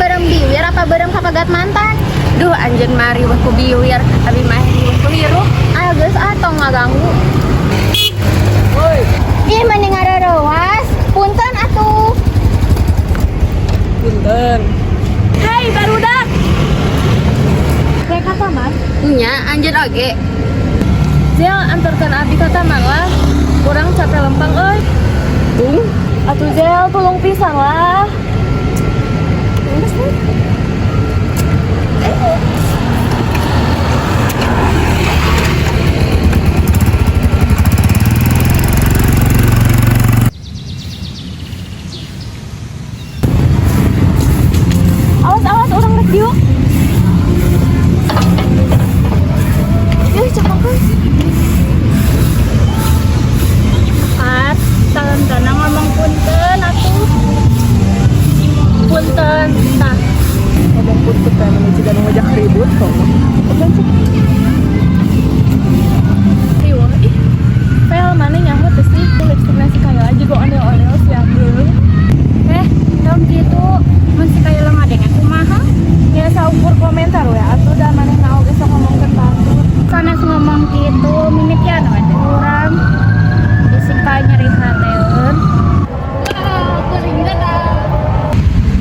Beureum biwir apa beureum kapegat mantan? Duh, anjeun mah riweuh ku biwir, abi mah riweuh ku hirup. Ah, geus ah, tong ngaganggu. Woi. Ih, mending ngareurewas. Punten atuh. Punten. Hai, barudak. Kayak kata mas. Nya, anjeun oge. Zel, antarkan abi ke taman lah. Kurang capek lempang euy. Tung. Atuh Zel, tolong pisan lah. Awas awas orang rek diuk. Ih, cepet. At, salam tanah ngomong punten atuh. Punten, tah. Ngomong punten teh meni jiga nu ngajak ribut kok. Riweuh ih. Pel mana nyaho teh sih lipstikna si Kayla juga ondel-ondel sia geung. Eh, dong gitu. Mun si Kayla ngadenge kumaha? Nya saukur komentar we atuh da manehna oge sok ngomongkeun batur. Sanes ngomong gitu, mimitian we teh urang. Bisi ka nyeri hateun.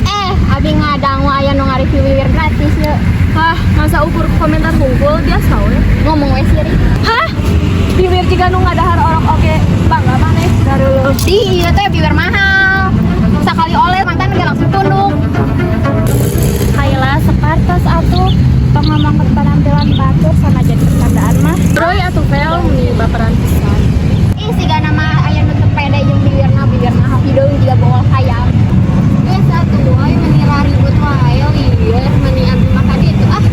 Eh, abi ngadangu aya nu ngareview biwir gratis ye. Hah, masa ukur komentar hungkul biasa we. Ngomong we sirik. Hah? Biwir jiga nu ngadahar orok oge bangga maneh gareuleuh. Di ieu teh biwir mahal. Sakali oleh mantan ge langsung tunduk. Kayla sekartos atuh tong ngomongkeun penampilan batur sama jadi bercandaan mah. Roy atuh Pel meni baperan pisan. Ih, sigana mah aya nu teu pede jeung biwirna, biwirna hideung jiga bongol hayam. Geus atuh we meni raribut wae lieur meni abi mah ka ditu ah.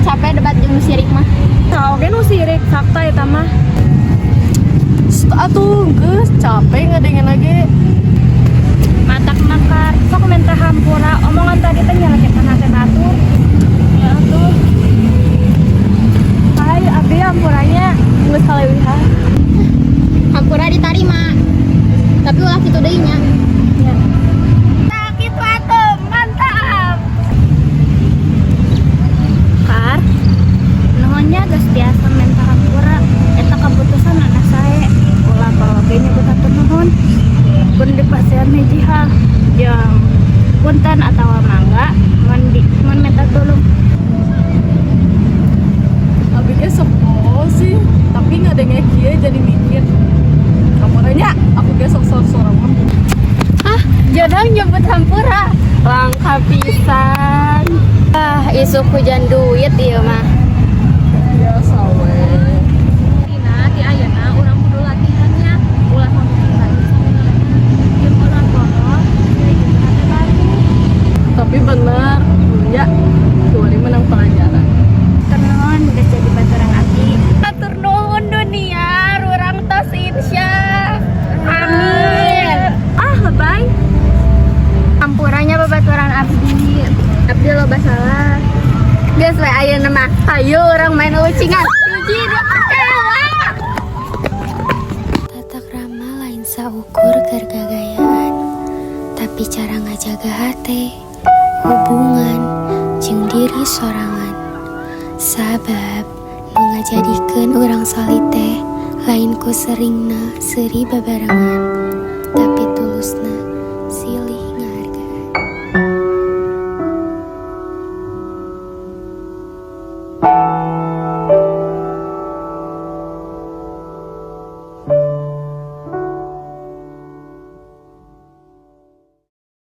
Capek debat jeung nu sirik mah. Tah oge nu sirik fakta eta mah. Atuh geus capek ngadengen lagi. Matak makar, sok minta hampura, omongan tadi teh nyalakeun hate batur. Ya atuh. Hai, abdi hampuranya geus kaleuwihan. Hampura ditarima. Tapi ulah kitu deui nya. Tah kitu atuh, mantap. Kar, nuhunnya geus tiasa minta hampura, eta keputusan anak sae. Ulah oge nyebut hatur nuhun. Pun di pasian hiji hal jeung punten atawa mangga mun di mun minta tulung. Abi ge sok sih, tapi ngadenge kieu jadi mikir. Kamarnya aku ge sok sor-sorangan. Ah, jodoh nyebut hampura. Langka pisan. Ah, isuk hujan duit ieu mah. Biasa we. Tina, ti ayeuna urang kudu latihannya ulah ngomongkeun batur sameunangna. Jeung ulah poho sirik hate batur. Tapi bener, ya, kuari menang pelajaran. Nuhun geus jadi baturan abdi. Hatur nuhun dunia, urang tos insyaf. Amin. Ah, lebay. Hampuranya babaturan abdi. Abdi loba salah. Geus we ayeuna mah. Hayu urang main ucingan. Hiji, dua, elah. Tata krama lain saukur keur gagayaan, tapi cara ngajaga hate, hubungan, jeung diri sorangan. Sabab nu ngajadikeun urang solid teh lain ku seringna seuri babarengan.